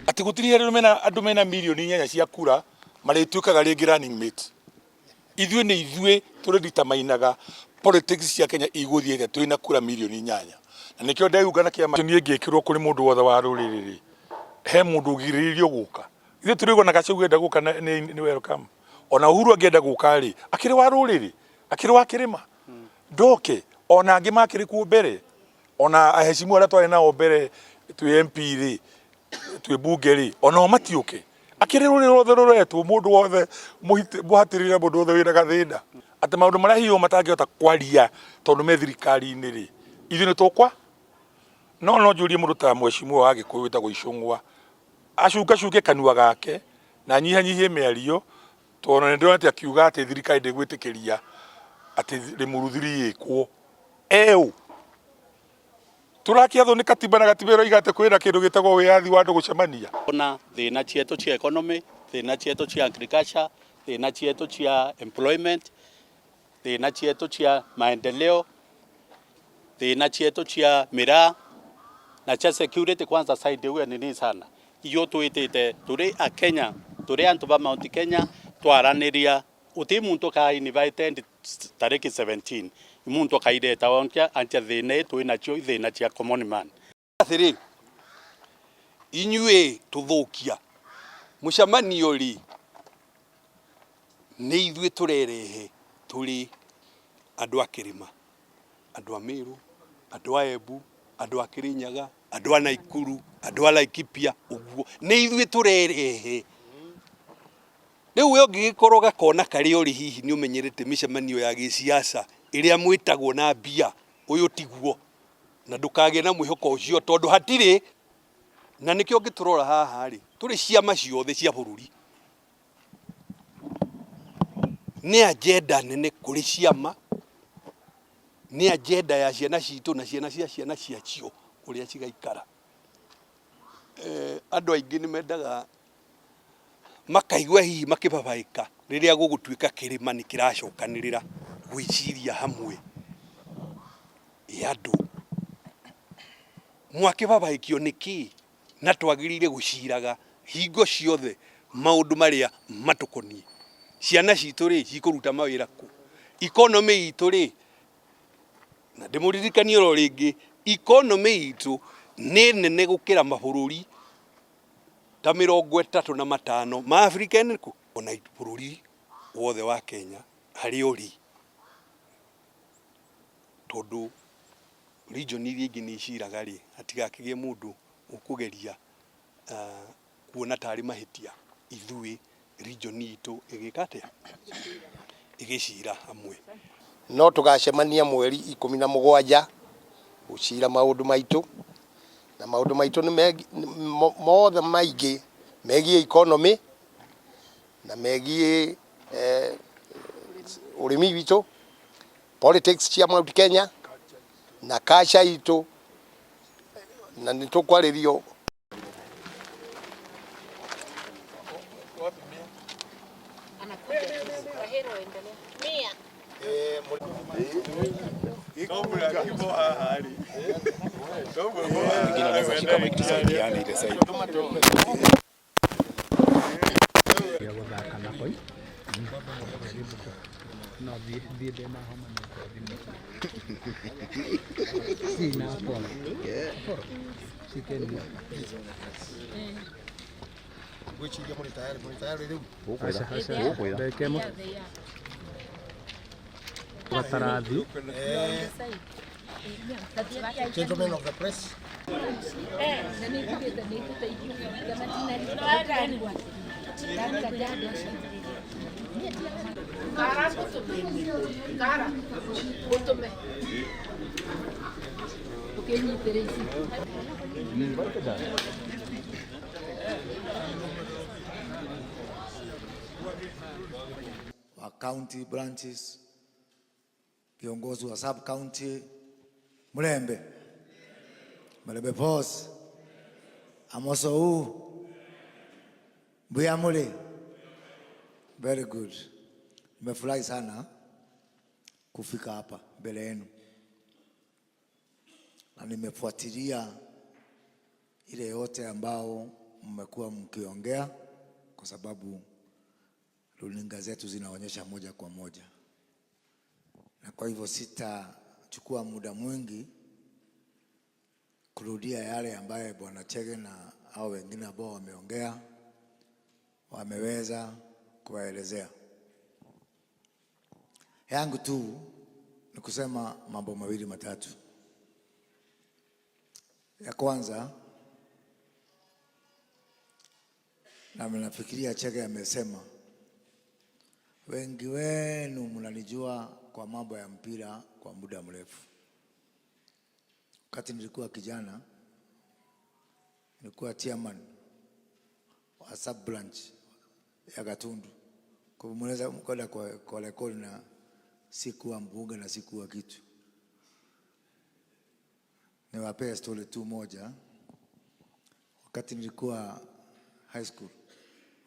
Atĩ gũtirĩ hĩndĩ mena andũ mena mirioni 8 cia kura marĩtuĩkaga rĩngĩ running mate. Ithuĩ nĩ ithuĩ tũrĩditamainaga politics cia Kenya igũthiĩ atĩa twĩna kura mirioni 8. Na nĩkĩo ndeyunga na kĩama niĩ ngĩkĩrwo kũrĩ mũndũ wothe wa rũrĩrĩ rĩ, he mũndũ ũgirĩrĩirio gũka. Ithuĩ tũrĩgwo na Gachagua enda gũka nĩ welcome. Ona Uhuru angĩenda gũka rĩ, akĩrĩ wa rũrĩrĩ, akĩrĩ wa kĩrĩma. Ndoke, ona angĩ makĩrĩ kuo mbere, ona aheshimu arĩa twarĩ nao mbere twĩ MP rĩ, twĩ bunge rĩ, onao matiũke. Akĩrĩ rũrĩrĩ rwothe rũretwo, mũndũ wothe mũhatĩrĩre mũndũ wothe wĩna gathĩna. Atĩ maũndũ marĩa hihi o matangĩhota kwaria tondũ me thirikari-inĩ rĩ, ithuĩ nĩ tũkwa. No no njũrie mũndũ ta mheshimiwa wa Gĩkũyũ wĩtagwo Icũng'wa, acungacunge kanua gake na anyihanyihie mĩario, tondũ nĩ ndĩronete akiuga atĩ thirikari ndĩgwĩtĩkĩria atĩ Limuru 3 ĩkwo. Eũ tũrakĩathwo nĩ katiba na katiba ĩroiga atĩ kwĩna kĩndũ gĩtagwo wĩyathi wa andũ gũcemania. Ona thĩna cietu cia economy, thĩna cietu cia agriculture, thĩna cietu cia employment, thĩna cietu cia maendeleo, thĩna cietu cia miraa na cia security. Kwanza side huyo nini sana iyo twitite turi a Kenya, turi antu ba Mount Kenya, twaraniria uti muntu ka invited tariki 17 muntu akaireta onkia antia thina twi nacio thina cia common man. Atĩrĩ, inyuĩ tũthũkia mũcemanio rĩ, nĩ ithuĩ tũrerehe tũrĩ andũ a kĩrĩma, andũ a Meru, andũ a Embu, andũ a Kĩrĩnyaga, andũ a Naikuru, andũ a Laikipia, ũguo nĩ ithuĩ tũrerehe. Rĩu we ũngĩgĩkorwo gakona karĩa ũrĩ, hihi nĩ ũmenyerete mĩcemanio ya gĩsiasa ĩrĩa mwĩtagwo na mbia, ũyũ tiguo, na ndũkagĩe na mwĩhoko ũcio tondũ hatirĩ. Na nĩkĩo ũngĩtũrora haha rĩ, tũrĩ ciama ciothe cia bũrũri, nĩ agenda nene kũrĩ ciama, nĩ agenda ya ciana citũ na ciana cia ciana ciacio ũrĩa cigaikara. Andũ aingĩ nĩ mendaga makaigua hihi makĩbabaĩka rĩrĩa gũgũtuĩka kĩrĩma nĩ kĩracokanĩrĩra gwĩciria hamwe. Ĩ andũ mwakĩbabaĩkio nĩ kĩ? Na twagĩrĩire gũciraga hingo ciothe maũndũ marĩa matũkoniĩ. Ciana citũ rĩ, cikũruta mawĩra kũ? Economy itũ rĩ, na ndĩmũririkanie oro rĩngĩ, economy itũ nĩ nene gũkĩra mabũrũri ta 35 ma Afrika ĩnĩkũ, ona bũrũri wothe wa Kenya harĩa ũrĩ, tondũ region iria ingĩ nĩ iciraga rĩ, hatigakĩgĩe mũndũ ũkũgeria kuona tarĩ mahĩtia ithuĩ region itũ ĩgĩka atĩa, ĩgĩcira hamwe. No tũgacemania mweri 17 gũcira maũndũ maitũ, na maũndũ maitũ nĩ mothe maingĩ megiĩ economy na megiĩ ũrĩmi witũ, politics cia Mount Kenya na culture itũ, na nĩ tũkwarĩrio. Wengine wanaweza shika mic tusaidiane ile side. Ya gũthaka nako no thiĩ thiĩ ndĩna homa no thimũ sina pole shikeni. Gwĩciria mũrĩ tayari, mũrĩ tayari rĩu? Aca aca, ndagĩka ĩmwe gatarathi. Gentlemen of the press. Wa county branches, viongozi wa sub county, Mulembe, Mulembe Pos, Amoso Mbuyamule. Very good. Nimefurahi sana kufika hapa mbele yenu na nimefuatilia ile yote ambao mmekuwa mkiongea, kwa sababu runinga zetu zinaonyesha moja kwa moja, na kwa hivyo sitachukua muda mwingi kurudia yale ambayo Bwana Chege na hao wengine ambao wameongea wameweza kuwaelezea. Yangu tu ni kusema mambo mawili matatu. Ya kwanza, na nafikiria Chege amesema, wengi wenu mnanijua kwa mambo ya mpira kwa muda mrefu. Wakati nilikuwa kijana, nilikuwa chairman wa sub branch ya Gatundu. Kwa hivyo mnaweza kwenda kwa rekodi, na sikuwa mbunge na sikuwa kitu. Niwapee story tu moja. Wakati nilikuwa high school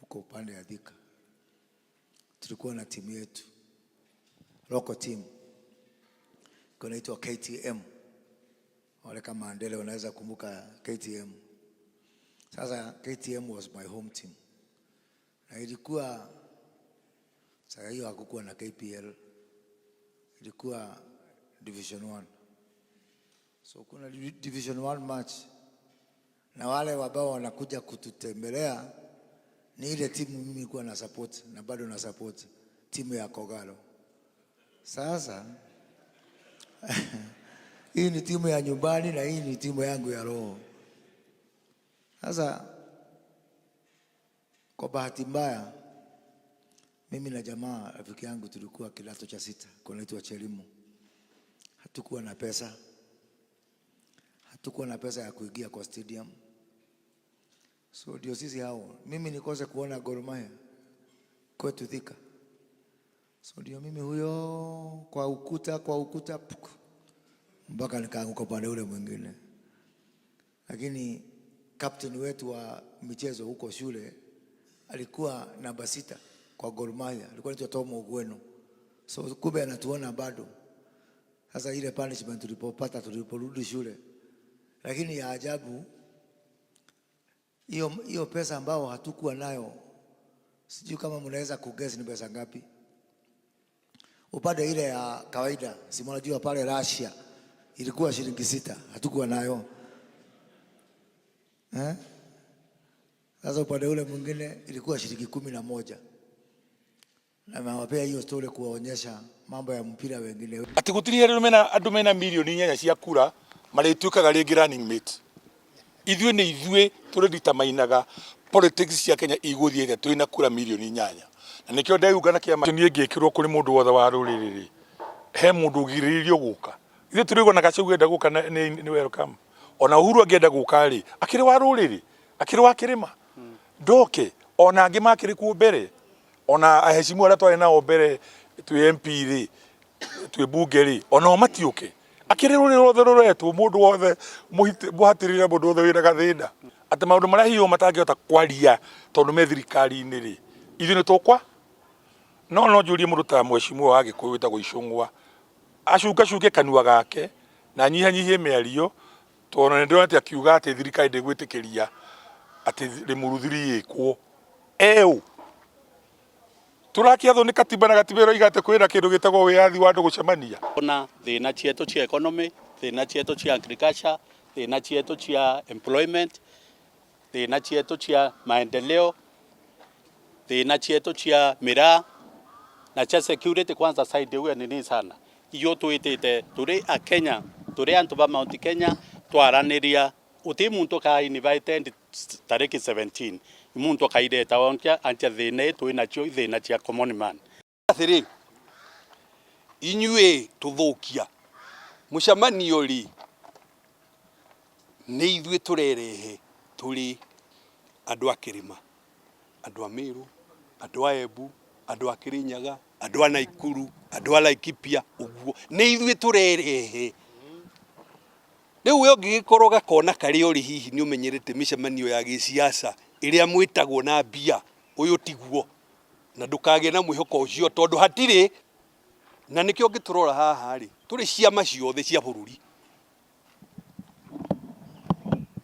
huko upande ya Thika, tulikuwa na timu yetu, local team, inaitwa KTM. Wale kama Andele wanaweza kumbuka KTM. Sasa KTM was my home team, na ilikuwa saa hiyo hakukuwa na KPL, ilikuwa Division 1. So kuna Division 1 match, na wale ambao wanakuja kututembelea ni ile timu mimi nilikuwa na support na bado na support, timu ya Kogalo. Sasa hii ni timu ya nyumbani na hii ni timu yangu ya roho. Sasa kwa bahati mbaya, mimi na jamaa rafiki yangu tulikuwa kidato cha sita, kunaitwa Chelimo. Hatukuwa na pesa, hatukuwa na pesa ya kuingia kwa stadium. So ndio sisi hao, mimi nikose kuona Gor Mahia kwetu Thika. So ndio mimi huyo kwa ukuta, kwa ukuta puk, mpaka nikaanguka upande ule mwingine. Lakini captain wetu wa michezo huko shule alikuwa namba 6 kwa Gor Mahia, alikuwa anaitwa Tom Ogweno. So kumbe anatuona bado. Sasa ile punishment tulipopata tuliporudi shule, lakini ya ajabu hiyo pesa ambao hatukuwa nayo, sijui kama mnaweza kuguess ni pesa ngapi. Upande ile ya kawaida, si mnajua pale Russia ilikuwa shilingi 6, hatukuwa nayo. Sasa upande ule mwingine ilikuwa shilingi 11. Na nawapea hiyo story kuwaonyesha mambo ya mpira wengine. Ati gutiri hĩndĩ mena andũ mena milioni 8 cia kura marĩtuĩkaga rĩngĩ running mate. Ithuĩ nĩ ithuĩ tũrĩditamainaga politics cia Kenya igũthiĩte twĩna kura milioni 8. Na nĩkĩo ndeyunga na kĩama niĩ ngĩkĩrwo kũrĩ mũndũ wothe wa rũrĩrĩ rĩ, he mũndũ ũgirĩrĩirio gũka. Ithuĩ tũrĩigua na Gachagua enda gũka nĩ welcome. Ona Uhuru angĩenda gũka rĩ, akĩrĩ wa rũrĩrĩ, akĩrĩ wa kĩrĩma. Ndoke, ona angĩ makĩrĩ kuo mbere, ona aheshimu arĩa twarĩ nao mbere twĩ MP rĩ, twĩ bunge rĩ, onao matiũke. Akĩrĩ rũrĩrĩ rwothe rũretwo, mũndũ wothe mũhatĩrĩre mũndũ wothe wĩna gathĩna. Atĩ maũndũ marĩa hihi matangĩhota kwaria tondũ me thirikari-inĩ rĩ, ithuĩ nĩ tũkwa. No no njũrie mũndũ ta mheshimiwa wa Gĩkũyũ wĩtagwo Icũng'wa, acungacunge kanua gake na anyihanyihie mĩario, tondũ nĩ ndĩrona atĩ akiuga atĩ thirikari ndĩgwĩtĩkĩria atĩ Limuru 3 ĩkwo. Eũ. Tũrakĩathwo nĩ katiba na katiba ĩroiga atĩ kwĩna kĩndũ gĩtagwo wĩyathi wa andũ gũcemania. Ona thĩna cietũ cia economy, thĩna cietũ cia agriculture, thĩna cietũ cia employment, thĩna cietũ cia maendeleo, thĩna cietũ cia miraa na cia security. Kwanza side ĩyo nini sana iyo twitite turi a Kenya, turi antu ba Mount Kenya, twaraniria uti muntu ka invited tariki 17 muntu akaireta onkia antia thina itu inacio thina cia common man. Athiri inyuĩ tũthũkia mũcemanio rĩ, nĩ ithuĩ tũrerehe tũrĩ andũ a kĩrĩma, andũ a Meru, andũ a Embu, andũ a Kirinyaga, andũ a Naikuru, andũ a Laikipia, ũguo nĩ ithuĩ tũrerehe. Rĩu we ũngĩgĩkorwo gakona karĩa ũrĩ hihi nĩ ũmenyerete mĩcemanio ya gĩsiasa ĩrĩa mwĩtagwo na mbia, ũyũ tiguo, na ndũkagĩe na mwĩhoko ũcio tondũ hatirĩ. Na nĩkĩo ũngĩtũrora haha rĩ, tũrĩ ciama ciothe cia bũrũri,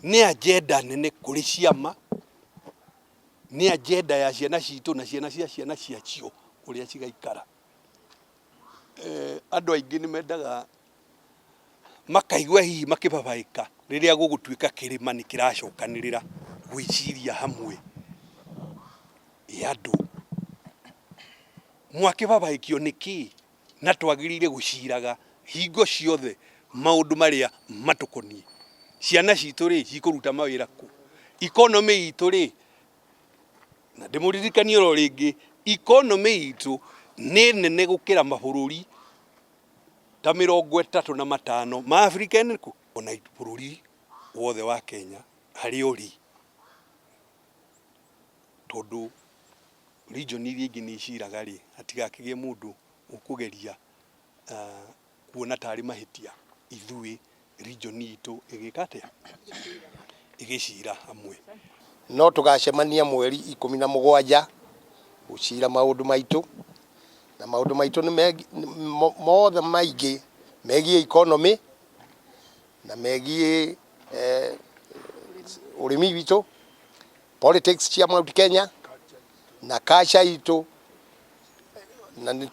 nĩ agenda nene kũrĩ ciama. Nĩ agenda ya ciana citũ na ciana cia ciana ciacio ũrĩa cigaikara. Andũ aingĩ nĩ mendaga makaigua hihi makĩbabaĩka rĩrĩa gũgũtuĩka kĩrĩma nĩ kĩracokanĩrĩra gwĩciria hamwe. Ĩ andũ mwakĩbabaĩkio nĩ kĩ na twagĩrĩire gũciraga hingo ciothe maũndũ marĩa matũkoniĩ? Ciana citũ rĩ, cikũruta mawĩra kũ? Economy itũ rĩ, na ndĩmũririkanie oro rĩngĩ, economy itũ nĩ nene gũkĩra mabũrũri ta 35 ma Afrika ĩrĩkũ? Ona bũrũri wothe wa Kenya harĩa ũrĩ, tondũ region iria ingĩ nĩ iciraga rĩ, hatigakĩgĩe mũndũ ũkũgeria kuona tarĩ mahĩtia ithuĩ region itũ ĩgĩka atĩa? Ĩgĩcira hamwe. No tũgacemania mweri 17 gũcira maũndũ maitũ, na maũndũ maitũ nĩ mothe maingĩ megiĩ economy na megiĩ ũrĩmi witũ, politics cia Mount Kenya na culture itũ, na nĩ.